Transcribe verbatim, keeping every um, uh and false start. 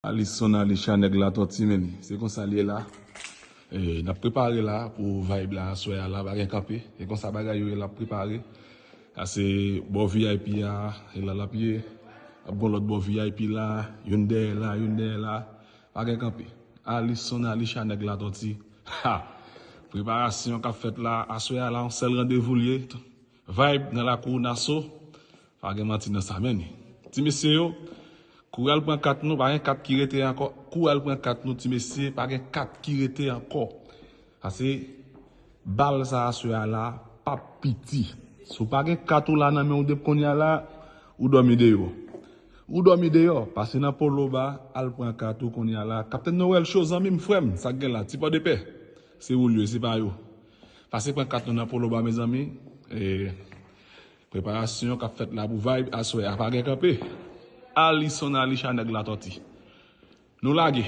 Alison Alisha nèg Latòti, men li. Se konsa l ye la. E, n ap prepare la pou vibe la aswè a la, pa gen kanpe. E konsa bagay yo ye, l ap prepare. Sa se bò V I P a, e la l ap ye. Ap gon lòt bò V I P la, youn dèyè la, youn dèyè la. Pa gen kanpe. Alison Alisha nèg Latòti. Ha! Preparasyon k ap fèt la, aswè a la, yon sèl randevou l ye. Vibe nan lakou Naso. Pa gen manti nan sa, men. Ti mesye yo, kouri al pran kat nou, pa gen kat ki rete ankò. Kouri al pran kat nou, ti mesye, pa gen kat ki rete ankò. Pase bal sa aswè a la, p ap piti. Si w pa gen kat ou la nan men w depi kounye a la, ou dòmi deyò. Ou dòmi deyò, pase nan Polo Ba, al pran kat ou kounye a la. Kaptèn Noël Cho, zanmi m, frè m, sa k gen la, Ti Pòdepè. Se ou l ye, se pa yo. Pase pran kat nou nan Polo Ba, mezanmi. E, preparasyon k ap fèt la pou vibe aswè a, pa gen kanpe. Alison Alisha nèg Latòti. Nou lage.